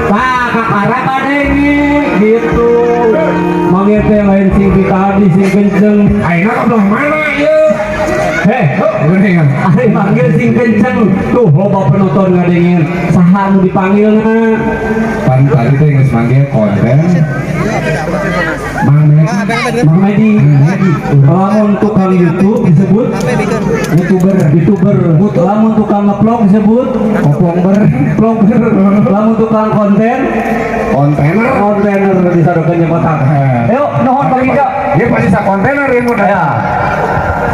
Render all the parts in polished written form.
Tah, kakara kadenge gitu. Manggil teh lain sing tadi sing kenceng. Ayeuna ka belah mana ieu? Heh, Geuningan. Ari manggil sing kenceng. Tuh loba penonton ngadengin. Saha nu dipanggilna? Pan tadi teh geus manggil konten. Mang Medi. Mang Medi. Lamun tukang YouTube disebut YouTuber. YouTuber. Lamun tukang ngevlog disebut Vlogger. vlogger. Lamun tukang konten Kontainer. Kontainer disadokeun jeung kotak. Ayo, nuhun Bang Ijo. Dia pasti sa kontainer ya mudah. Ya.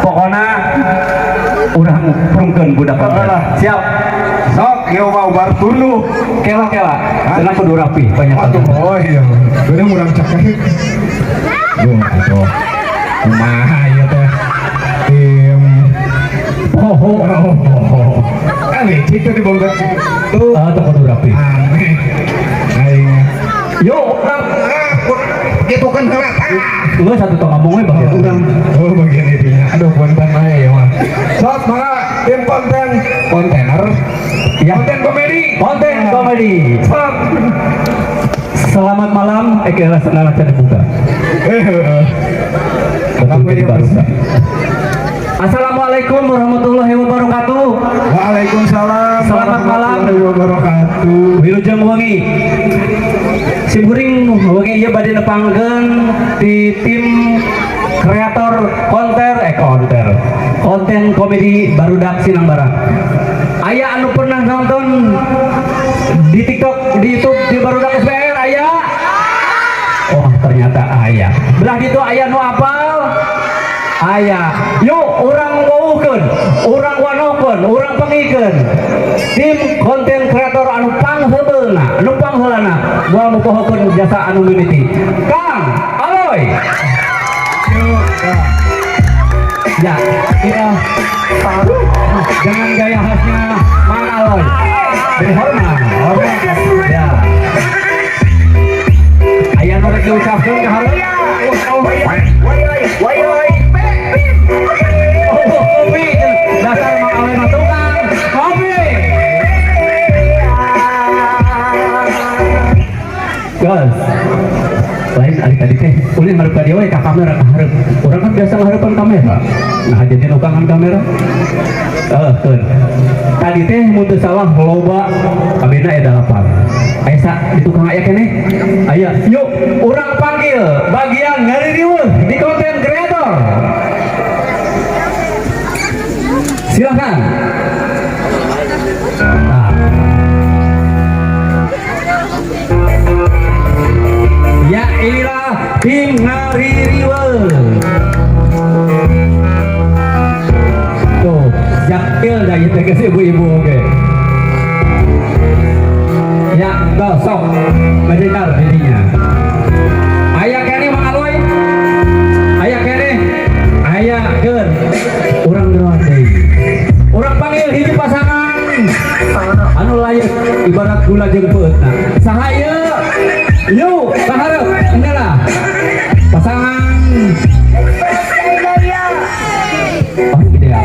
Pokoknya urang prungkeun budak konten. Siap. Sok, ieu mah ubar tunduh. Kela-kela. Cenah kudu rapi banyak Atuh, konten. oh iya. Bener urang cakep. Duh, atuh. Kumaha ieu teh? Tim Oh, oh, oh. Ah, licik teh dibongkar. Tuh. Ah, tuh kudu rapi. Aneh. Aing. Yuk, urang Ah, gitu kan heula. Ah. Geus satu tong ngomong we bagian urang. Oh, bagian itunya. Aduh, konten aja ya mah. Sok, mangga tim konten kontainer. Ya. Konten komedi. Konten komedi. Sok. Selamat malam, eh kira senang aja dibuka. Betul jadi baru. Assalamualaikum warahmatullahi wabarakatuh. Waalaikumsalam. Selamat malam. Warahmatullahi wabarakatuh. Wilujeng wengi. Simkuring wengi ieu bade nepangkeun di tim kreator konten konten konten komedi Barudak Sinang Barang. Aya anu pernah nonton di TikTok, di YouTube di Barudak SBR aya? Oh, ternyata aya. Belah ditu aya nu apal? Aya. Yuk, urang wawuhkeun, urang wanohkeun, urang pengikeun. Tim konten kreator anu pangheubeulna, anu pangheulana, moal mupohokeun jasa anu mimiti. Kang Aloy. Ya, kita dengan gaya khasnya Mang Aloy. Beri hormat. Ya. Aya nu rek diucapkeun ka hareup? Oh, kopi. Dasar Mang Aloy mah tukang kopi. Guys, lain ari tadi teh ulin ngarep ka dieu we ka kamera ka hareup. Urang kan biasa ngahareupan kamera. Nah, jadi nukangan kamera. Eh, keun. Tadi teh mun teu salah loba kabehna aya dalapan. Aya sa di tukang aya keneh? Aya. Yuk, urang panggil bagian ngaririweuh di konten kreator. Silakan. Nah. Ya, inilah tim ngaririweuh. Tuh, jakil dah ieu teh geus ibu-ibu oge. Ya, tuh sok ngajentar didinya. Aya keneh Mang Aloy. Aya keneh. Aya keun. Urang geroan deui. Urang panggil hiji pasangan anu layak ibarat gula jeung peuetna. Saha ieu? Yuk, ka hareup. Inilah pasangan. Oh, ideal.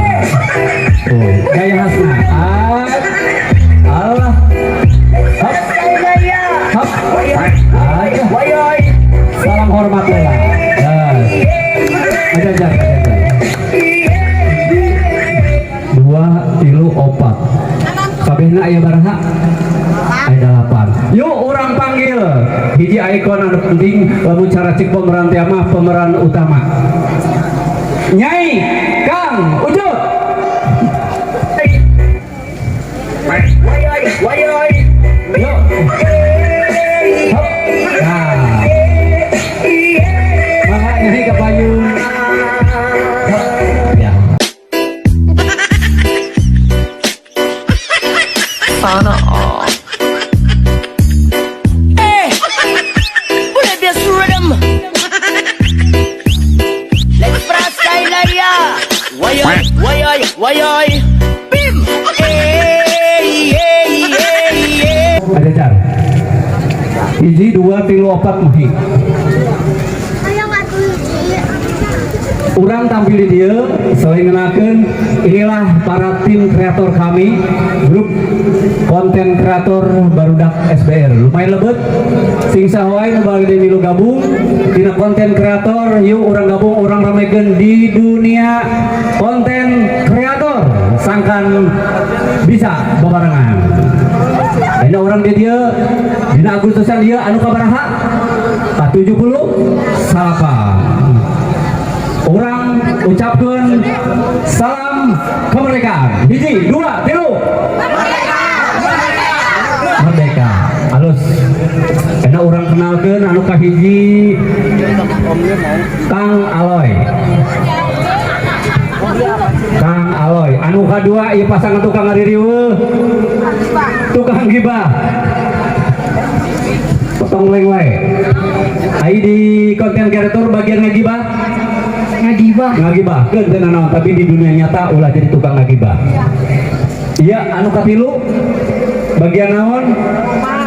Tuh, gaya khasna. Ah, Allah. Hop. Hop. Aja. Salam hormat lah. Aja, aja, aja. Dua, tilu, opat. Kabehna aya baraha? Aya dalapan. Yuk, urang panggil hiji ikon anu penting lamun cara cek pemeran teh mah pemeran utama. Nyai Kang Ujut. Yuk. Hop. Nah. Mangga Nyai ka payun. Hop. Ya. Sana. Hey, put up your rhythm. Let's freestyle ya. Why why why Bim. Hey hey hey hey. Ada car. Hiji, dua, tilu, opat, mahi. Urang tampil di dieu selain ngenakeun inilah para tim kreator kami, grup Konten kreator Barudak SBR. Lumayan lebet, sing saha wae nu bade milu gabung dina konten kreator, yuk urang gabung, urang ramekeun di dunia konten kreator, sangkan bisa babarengan. Ayeuna urang di dieu dina Agustusan dieu anu kabaraha? Ka 78. Urang ucapkan salam kemerdekaan. Hiji, dua, tilu. Merdeka. Alus. Karena urang kenalkan anu kahiji, Kang Aloy. Kang Aloy. Anu kadua ieu pasangan tukang ngaririweuh. Tukang gibah. Potong leng wae. Ai di konten kreator bagian ngagibah? Ngagibah. Ngagibah keun teu nanaon, tapi di dunia nyata ulah jadi tukang ngagibah. Iya, anu katilu bagian naon?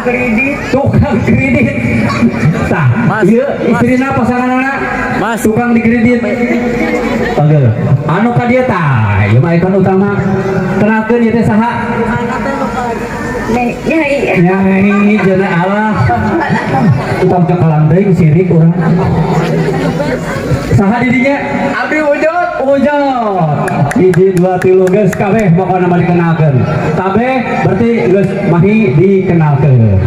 Kredit. Tukang kredit. Tah, iya, istrina, pasanganana. Mas. Tukang dikredit. Panggil anu ka dieu. Tah, ieu mah ikon utama. Kenalkeun, ieu teh saha? Nih, nyai. Nyai jana. Allah, utang cakalang deui, sirik urang. Saha didinya? Abdi Ujut. Ujot. Hiji, dua, tilu, geus kabeh pokokna mah dikenalkeun kabeh, berarti geus mahi dikenalkeun.